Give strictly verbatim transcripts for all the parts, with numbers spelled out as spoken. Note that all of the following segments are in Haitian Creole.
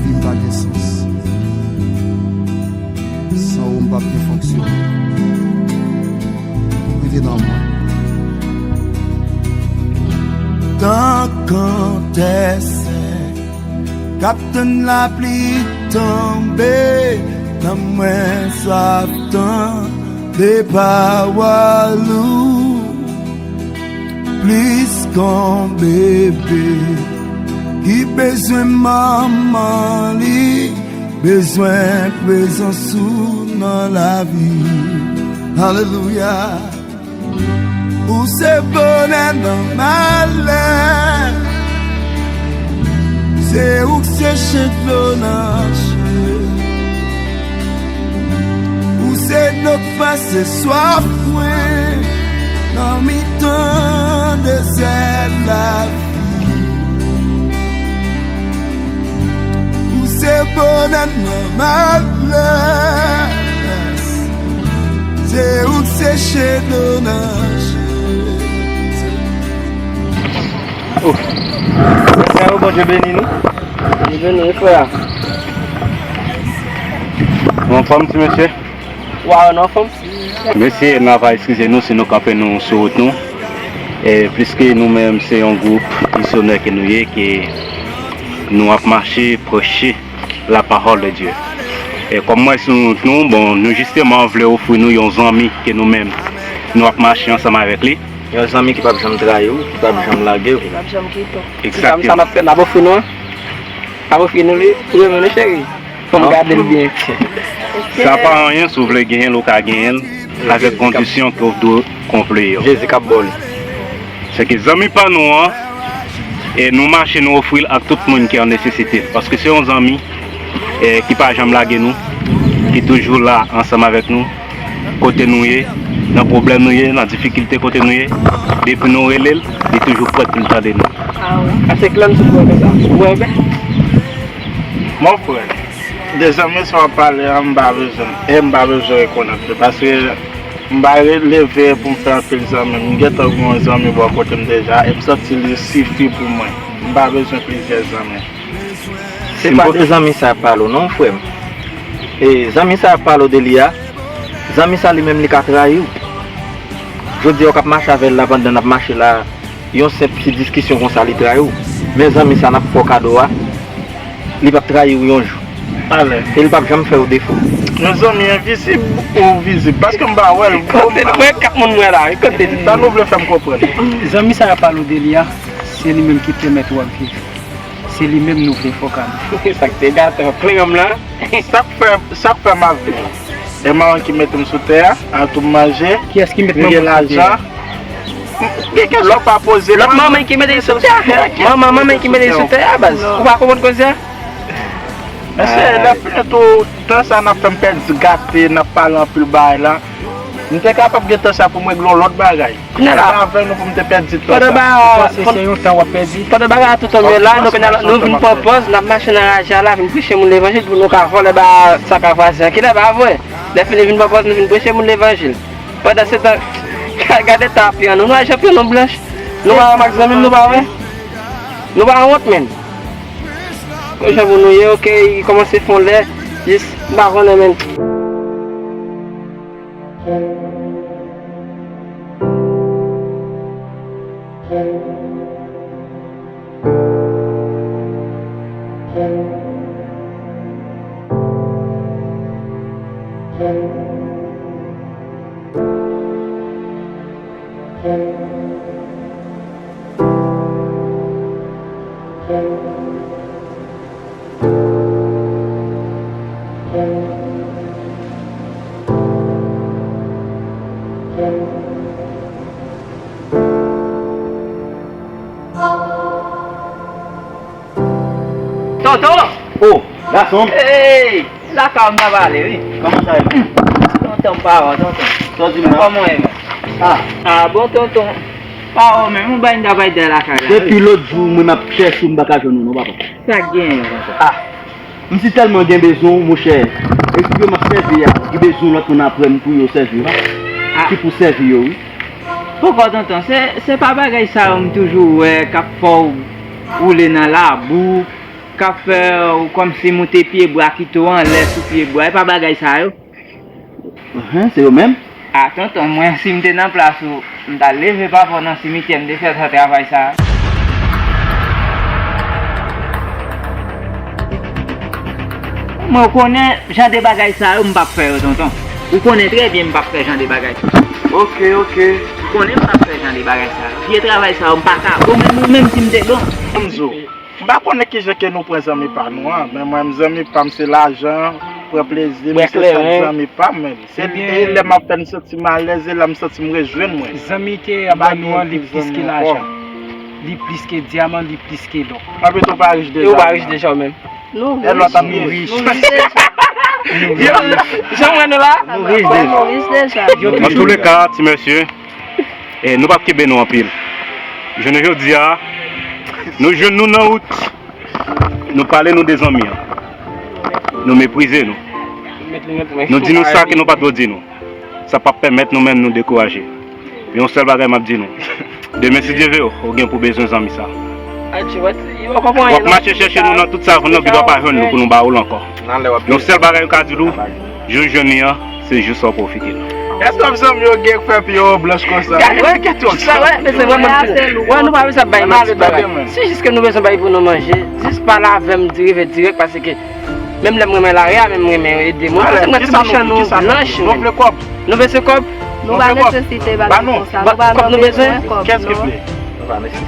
Vi m pa gen sans. San ou, m p ap gen fonksyon. Rete nan mwen. Tan kantè sèk k ap tann lapli tonbe, nanm mwen swaf tande pawòl ou. Plis kon bebe ki bezwen manman li, bezwen prezans ou nan lavi. Alelouya. Ou se bonè nan malè. Se ou k seche dlo nan je. Ou se dlo k pase swaf mwen nan mitan dezè lavi. Ou se bonè nan malè. Se ou k seche dlo nan je. Oh. Frè, Bondye beni nou. Bondye beni nou, frè. Nou anfòm, ti mesye? Waw, nou anfòm. Mesye, n ava eskize nou si nou kanpe nou sou wout nou. E pliske nou menm se yon gwoup misyonè ke nou ye, ke nou ap mache, preche la parole de Dieu. E kòm mwen sou wout nou, bon, nou jisteman vle ofri nou yon zanmi ke nou menm nou ap mache ansanm avèk li. Yon zanmi ki p ap janm trayi w, ki p ap janm lage w. Ki p ap janm kite w. Egzakteman. Sa n ap fè, n ap ofri nou an. N ap ofri nou li, ou renmen nou, cheri? Fò m gade l byen. Sa pa anyen, si w vle genyen l, ou ka genyen l, avèk kondisyon ke w dwe konpli yo. Jezi k ap ba w li. Se ke zanmi pa nou an, e nou mache, nou ofri l ak tout moun ki an nesesite. Paske se yon zanmi, e, ki pa janm lage nou, ki toujou la ansanm avèk nou, kote nou ye, nan pwoblèm nou ye, nan difikilte kote nou ye. Depi nou rele l, li toujou prèt pou l tande nou. Ah, wi. A se klèm sou pwèt sa. Ou wè byen? Mon frè, de zanmi sa w ap pale an, m pa bezwen, e m pa bezwen rekonèt li, paske m pa re-, leve pou m fè anpil zanmi. M gentan gen yon zanmi bò kote m deja, e m santi li sifi pou mwen. M pa bezwen plizyè zanmi. Se pa de zanmi sa y ap pale w non, frè m. E zanmi sa y ap pale w de li a, zanmi sa li menm li ka trayi w. Jodi a w k ap mache avè l la, pandan n ap mache la, yon senp ti diskisyon konsa li trayi w. Men zanmi sa n ap fè w kado a, li p ap trayi w yon jou. Alè. E li p ap janm fè w defo. Yon zanmi envizib ou vizib? Paske m pa wè l. Kote l? Mwen kat moun mwen la, kote l? Sa nou vle fè m konprann? Zanmi sa y ap pale w de li a, se li menm ki pèmèt w ap viv. Se li menm nou vle fokal. Sa k te gate w, kle ranm lan. Sa k fè, sa k fè m ap viv? E manman ki mete m sou tè a, an tou m manje. Kiyès ki mete manman sou tè a? M gen lajan. Lè w pa poze. Lòt manman ki mete l sou tè a. Manman, manman ki mete l sou tè a, baz. Ou pa konprann koze a? Mesye, lè fini tou, tan sa n ap fè m pèdi gate, n ap pale anpil bagay la. M te kapab gen tan sa pou m regle yon lòt bagay. Kounye a la, avè nou pou m te pèdi tan sa. Ou panse se yon tan w ap pèdi? Pandan bagay la tou tonbe la, nou, kounye a la, nou vin pran pòz, n ap mache nan raje a la, vin preche moun levanjil pou nou ka vòlè ba sa k a vwazen an. Kilè, pa vre? Lè fini vin pran pòz, nou vin preche moun levanjil. Pandan se tan, gade ta pye nou, nou a jan pye nou blanch. Nou pa wè m ak zanmi m, nou pa wè? Nou pa wont, menn? Konn jan pou nou ye, oke, li kòmanse fon lè, jis, m pa konnen, menn. Tonton! Oh, gason m! Hey! Lakay ou m t ap ale, wi. Kòman sa ye? Tonton, m pa wè w, tonton. Sa w di m nan? Kòman w ye, menm? Ah. Ah, bon, tonton. Pa wè w menm, yon bagay m t ap al dèyè lakay la, wi. Depi lòt jou, mwen m ap chèche w, m pa ka jwenn ou non, papa. Sa k genyen, tonton? Ah. M si tèlman gen bezwen w, monchè. Ekip yo m ap sèvi a, gen bezwen lòt moun apre m pou yo sèvi, wi. Ah. Ki pou sèvi yo, wi. Poko, tonton, se, se pa bagay sa yo m toujou wè k ap fè w woule nan labou, k ap fè w kòmsi moute pye bwa, kite w anlè sou pye bwa. E pa bagay sa yo? Enhen, se yo menm? A, tonton, mwen, si m te nan plas ou, m ta leve papa w nan simityè, m te fè sa travay sa a. Mwen, ou konnen, jan de bagay sa yo, m p ap fè yo, tonton. Ou konnen trè byen m p ap fè jan de bagay sa yo. Ok, ok. Ou konnen m p ap fè jan de bagay sa yo. Vye travay sa yo, m pa ka. Ou menm, ou menm, si m te bon. Anzo. M pa konnen kijan ke nou pran zanmi pa nou an, men mwen, zanmi pa m se lajan, pran plezi m, se sa k zanmi pa m, men se e lè m ap fè m santi m alèz, e lè m santi m rejwenn mwen. Zanmite an ba nou an, li plis ke lajan. Li plis ke dyaman, li plis ke lò. Anpil tou pa rich deja. E ou pa rich deja ou menm? Nou rich. Nou rich. Jan w wè nou la? Nou rich deja. An tou le ka, ti mesye, E nou p ap kenbe nou anpil. Jounen jodi a, nou jwenn nou nan wout. Nou pale nou de zanmi an. Nou meprize nou. Nou di nou sa ke nou pa t dwe di nou. Sa p ap pèmèt nou menm nou dekouraje. Men yon sèl bagay m ap di nou. Demen, si Dye vle, ou gen pou bezwen zanmi sa. W ap mache chèche nou nan tout savann nan, ou gendwa pa jwenn nou pou nou ba ou l ankò. Yon sèl bagay m ka di nou, jou jodi a, se jis sa w pwofite l. Èske w ap zanmi yo gen k fè pye yo blanch konsa? Gade, wè, gade tout sa, wè, men se vrèman pil. Wè, nou pa bezwen bay manti bagay. Se jis ke nou bezwen bay pou nou manje. Jis pale avè m dirèk, dirèk, paske menm lè m renmen lari a, menm m renmen ede moun. Paske mwen ti bouch an nou blanch, nou vle kòb. Nou bezwen kòb. Nou pa nesesite bagay konsa. Nou pa nan bezwen kòb, non.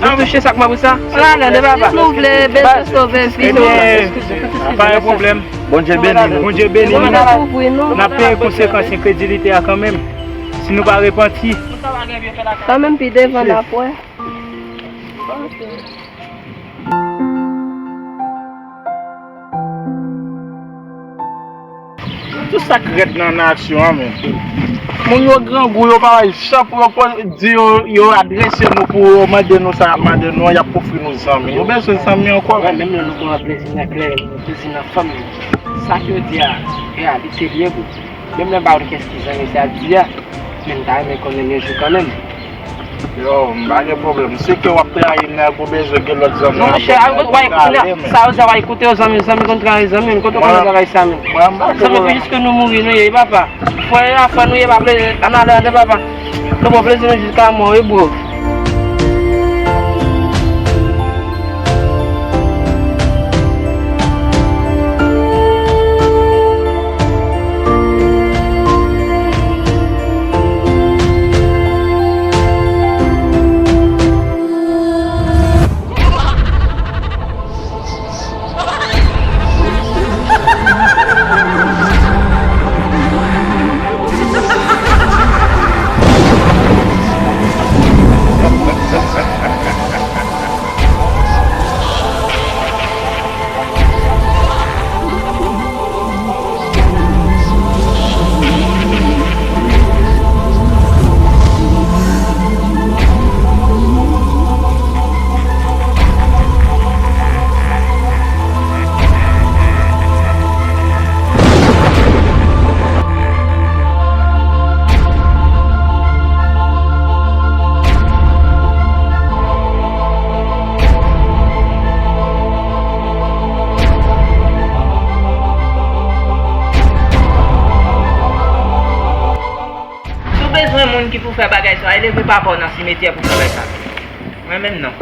Nou touche sa k mwen pou sa. Ala, de papa. Si nou vle bezwen sove vi nou. Ebyen, pa gen pwoblèm. Bondye beni nou. Bondye beni nou. N ap peye konsekans enkredilite a kanmenm. Si nou pa repanti. Kanmenm pi devan n ap wè. Tout sa k rèd nan, nan aksyon an, men. Moun yo grangou, yo pa bay chan pou yo po-, di yo, yo adrese nou, pou yo mande nou sa y ap mande nou an, y ap ofri nou zanmi. Yo bezwen zanmi ankò, men. Menm lè nou pran plezi nan kleren, plezi nan fanm nou. Sa ke yo di a, reyalite l ye pou. Menm lè m pa konn kiyès ki zanmi sa ap di a, men m ta renmen konnen l yon jou kanmenm. Yo, m pa gen pwoblèm. Si ke w ap trayi nèg ou bezwen gen lòt zanmi. Non, monchè, a, w a, kounye a, sa yo di a, w a koute yo, zanmi, zanmi konn trayi zanmi, m kote w konn bagay sa menm. Zanmi, pou jiske nou mouri, nou ye, papa. Frè a frè nou ye, pa plezi, ann ale, ale, papa. Nou pran plezi nou jiska mò, wi, bro. Si w bezwen moun ki pou fè bagay sa, al leve papa w nan simetyè pou fè bagay sa. Mwen menm non.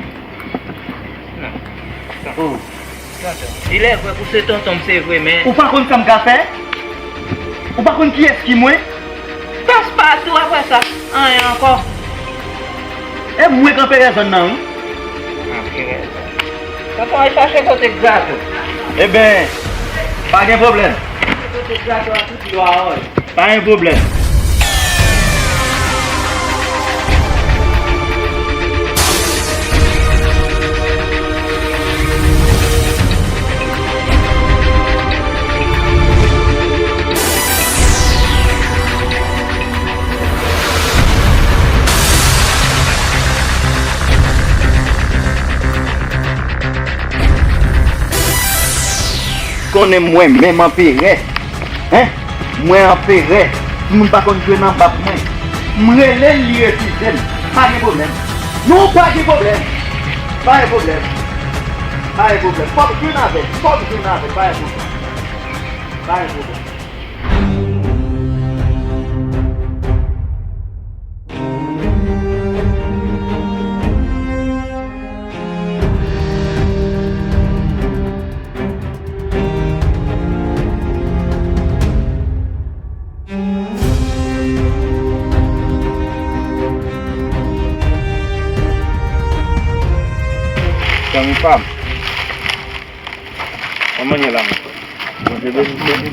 Non. Oh. Tonton. Il est vrai, ou se tonton m, se vre, men. Ou pa konn sa m ka fè? Ou pa konn kiyès ki mwen? Paspatou, apre sa, anyen ankò. E mwen k anperè zòn nan, wi. Anperè zòn. Tonton, al chache kote gato. Eben, pa gen pwoblèm. Kote gato a, tout dlo a, wi. Pa gen pwoblèm. Konnen mwen menm anperè. Hein? Mwen anperè. Timoun pa konn jwe nan bab mwen. M rele l, li refize m. Pa gen pwoblèm. Non, pa gen pwoblèm. Pa gen pwoblèm. Pa gen pwoblèm. Fò m jwenn avè l. Fò m jwenn avè l. Pa gen pwoblèm. Pa gen pwoblèm. Zanmi pa m, kòman ye la, mon frè? Bondye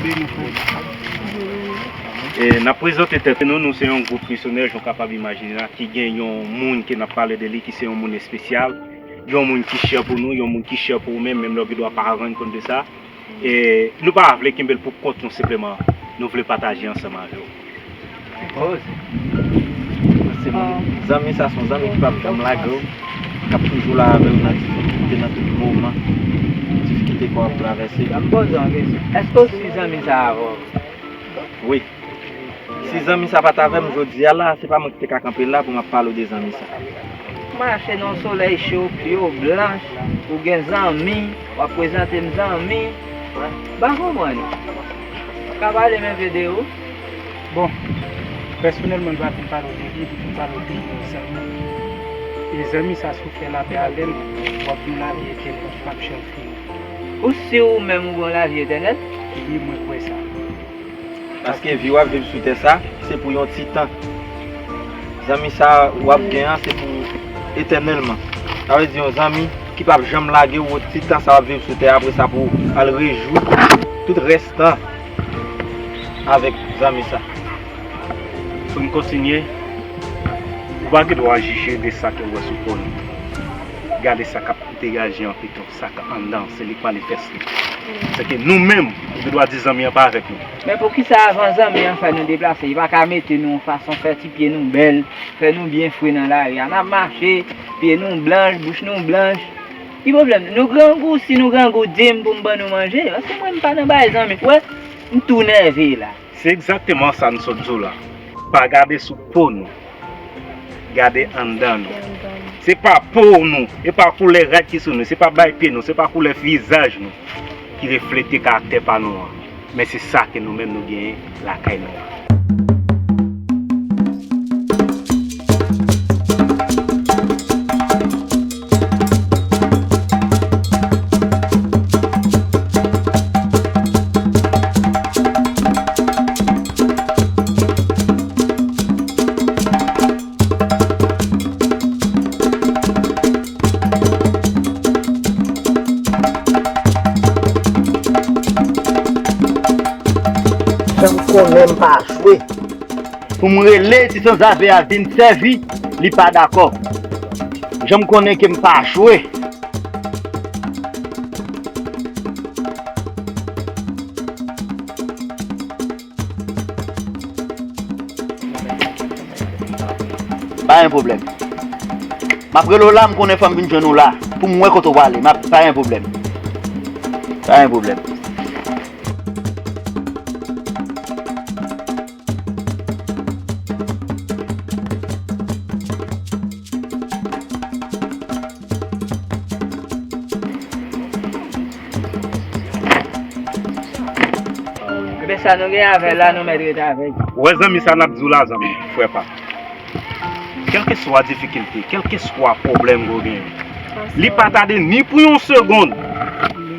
beni w. E, n ap prezante tèt nou, nou se yon gwoup misyonè, jan w kapab imajine la, ki gen yon moun ke n ap pale de li, ki se yon moun espesyal, yon moun ki chè pou nou, yon moun ki chè pou ou menm, menm lè w gen dwa pa rann kont de sa. E, nou pa vle kenbe l pou kont nou senpleman, nou vle pataje ansanm avè w. Poze. Se moun, zanmi sa se yon zanmi ki p ap janm lage w, k ap toujou la avè w nan difikilte, nan tout moman difikilte ke w ap travèse. Ban m poze yon kesyon. Èske w si zanmi sa avè w? Wi. Si zanmi sa pa t avè m jodi a la, se pa mwen ki te ka kanpe la pou m ap pale w de zanmi sa. Mache nan solèy cho, pye w blanch, ou gen zanmi, w ap prezante m zanmi. M pa konprann. Ou ka pale m enpe de ou? Bon, pèsonèlman, m pa vin pale w de li, m vin pale w de yon zanmi. E zanmi sa, si w fè lapè avè l, w ap gen yon lavi etènèl ki p ap janm fini. Ou si ou menm ou gen yon lavi etènèl? Wi, mwen kwè sa. Paske vi w ap viv sou tè sa, se pou yon ti tan. Zanmi sa w ap gen an, se pou etènèlman. Sa vle di yon zanmi ki p ap janm lage w, ti tan sa w ap viv sou tè a, apre sa pou w al rejwi tout rès tan avèk zanmi sa. Pou n kontinye, ou pa gen dwa jije de sa ke w wè sou po nou. Gade sa k ap degaje an pito. Sa k anndan, se li k manifeste. Se ke nou menm, nou te dwa di zanmi an pa avèk nou. Men poukisa avan zanmi an fè nou deplase, li pa ka mete nou yon fason, fè ti pye nou bèl, fè nou byen fre nan lari a? N ap mache, pye nou blanch, bouch nou blanch. Ki pwoblèm? Nou grangou, si nou grangou, di m pou m ban nou manje. Paske mwen, m pa nan bay zanmi. Ou wè, m tou nève la. Se egzakteman sa n sot di w la. Pa gade sou po nou. Gade anndan nou. Se pa po nou, e pa koulè rad ki sou nou, se pa bay pye nou, se pa koulè vizaj nou ki reflete karaktè pa nou an, men se sa ke nou menm nou genyen lakay nou an. Jan m konnen m pa jwe. Pou m rele ti sanzave a vin sèvi, li pa dakò. Jan m konnen ke m pa jwe. Pa gen pwoblèm. M ap rele w la, m konnen fò m vin jwenn ou la. Pou m wè kote w prale. M ap, pa gen pwoblèm. Pa gen pwoblèm. Ebyen, sa nou gen avè l la, nou mèt ret avè l. Ou wè zanmi sa n ap di w la, zanmi, frè pa m. Kèlkeswa difikilte, kèlkeswa pwoblèm ke w genyen, li pa tade ni pou yon segonn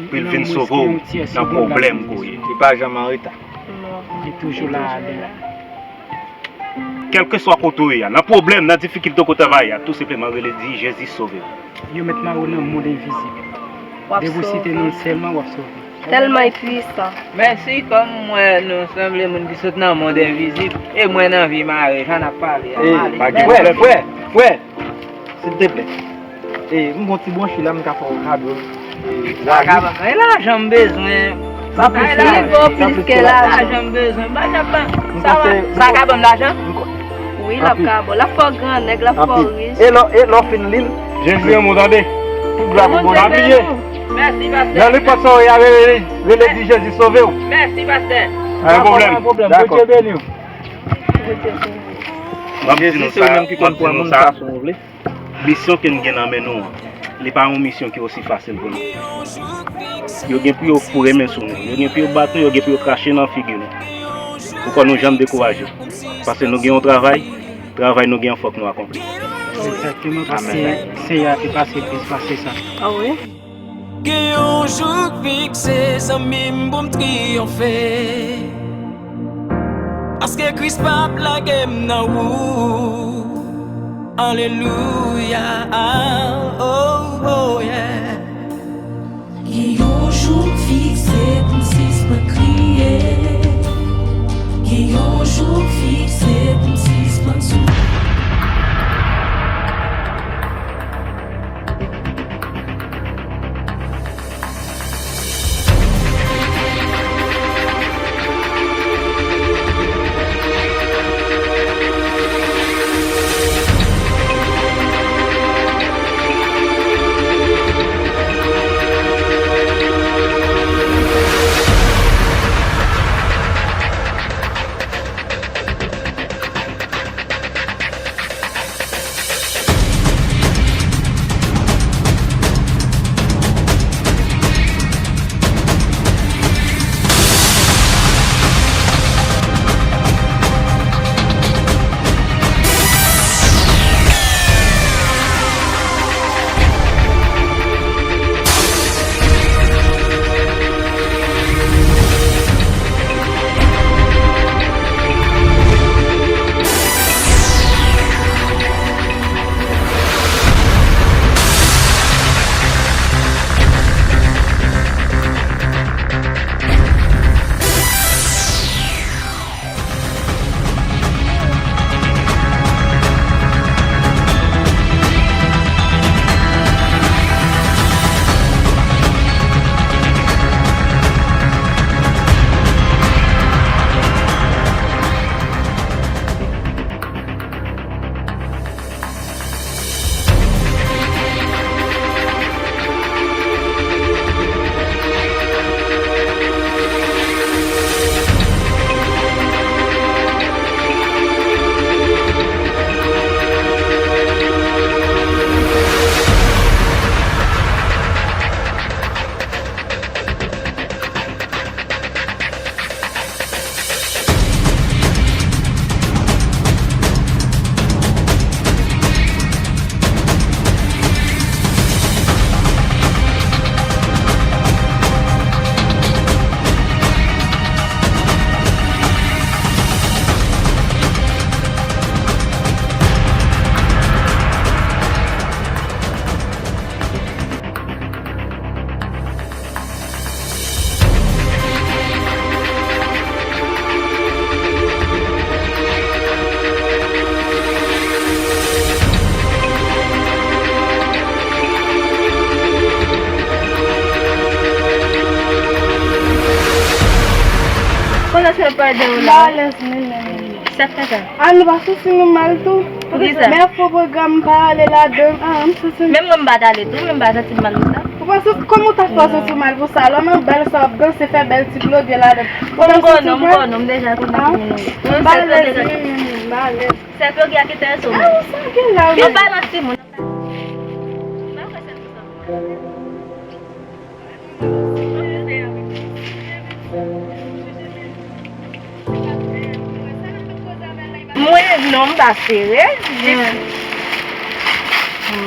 pou l vin sove w nan pwoblèm ke w ye. Li pa janm an reta. Li toujou la a lè a. Kèlkeswa kote w ye a, nan pwoblèm, nan difikilte kote w ye a, tou senpleman rele di Jezi sove w. Yo mèt mare w nan mond envizib. Depi w site non l sèlman, w ap sove. Tèlman li pwisan. Mèsi, kòm m wè nou sanble moun ki sot nan mond envizib, e mwen anvi mare, jan n ap pale a, m ale. Pa gen pwoblèm. Frè, frè, frè, silteplè. E, m gon ti bwonchi la, m ka fè w kado. E, sa ka ban mwen lajan m bezwen. Li vo plis ke lajan. Lajan m bezwen. Ba n ap ban. Sa ka ban m lajan? Wi, l ap ka ba w. L ap fè w gran nèg, l ap fè w rich. E lè, e lè w fin li l. Jezi renmen w, tande. Tout glwa pou Bondye. Pa bliye. Mèsi, pastè. Nan nenpòt sa w ye a, rele, rele di Jezi sove w. Mèsi, pastè. Pa gen pwoblèm. Pa gen pwoblèm. Dakò. Bondye beni w. Jezi se ou menm ki konn pran moun fason w vle. Misyon ke n gen nan men nou an, Li pa yon misyon ki osi fasil pou nou. Yo gen pou yo foure men sou nou, yo gen pou yo bat nou, yo gen pou yo krache nan figi nou. Poukò nou janm dekouraje? Paske nou gen yon travay, travay nou gen an fòk nou akonpli. Egzakteman, paske Senyè a te pase plis pase sa. Ah wi. Gen yon jou k fikse, zanmi m, pou m triyonfe. Paske Kris p ap lage m nan wout. Alelouya, ah, oh, oh, yeah. Gen yon jou k fikse pou m sispann kriye. Gen yon jou k fikse pou m sispann soufri. Kote w sot pale w la? Malèz, menm, menm. Sa k pase? Ah, nou pa santi nou mal tou. Poukisa? Men fo pwogram pa ale ladan. Ah, m santi m... Menm mwen m pa t ale tou, men m pa santi m mal pou sa. Ou pa santi, kòman w ta fè w santi w mal pou sa? Lòm an bèl sa w ap danse, fè bèl ti blode ladan. Ou ta santi w mal? M konnen, m konnen, m deja konnen ki moun ou ye. M pa alèz, menm, menm, m pa alèz. Sèl pye w gen ak enteresan w. Ah, ou sa gen la, wi. Yo balans timoun. M pa kwè se tout sa. Mwen, non, m pa sere.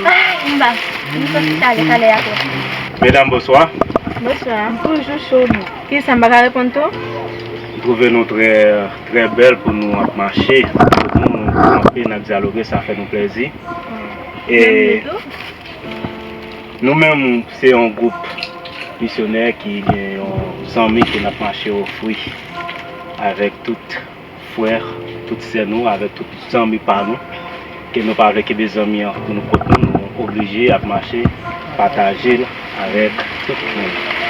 Ay, m pa. M santi talè, talè a twòp. Medam, bonswa. Bonswa. M toujou cho, non. Kisa, m pa ka reponn tou? M twouve nou trè, trè bèl pou nou ap mache. Kot nou, nou kanpe, n ap dyaloge, sa fè nou plèzi. E menm nou tou? Nou menm, se yon gwoup misyonè ki gen yon zanmi ke n ap mache ofri avèk tout frè, tout sè nou, avèk tout zanmi pa nou, ke nou pa vle kenbe zanmi an pou nou kont nou, nou oblije ap mache, pataje l avèk tout moun.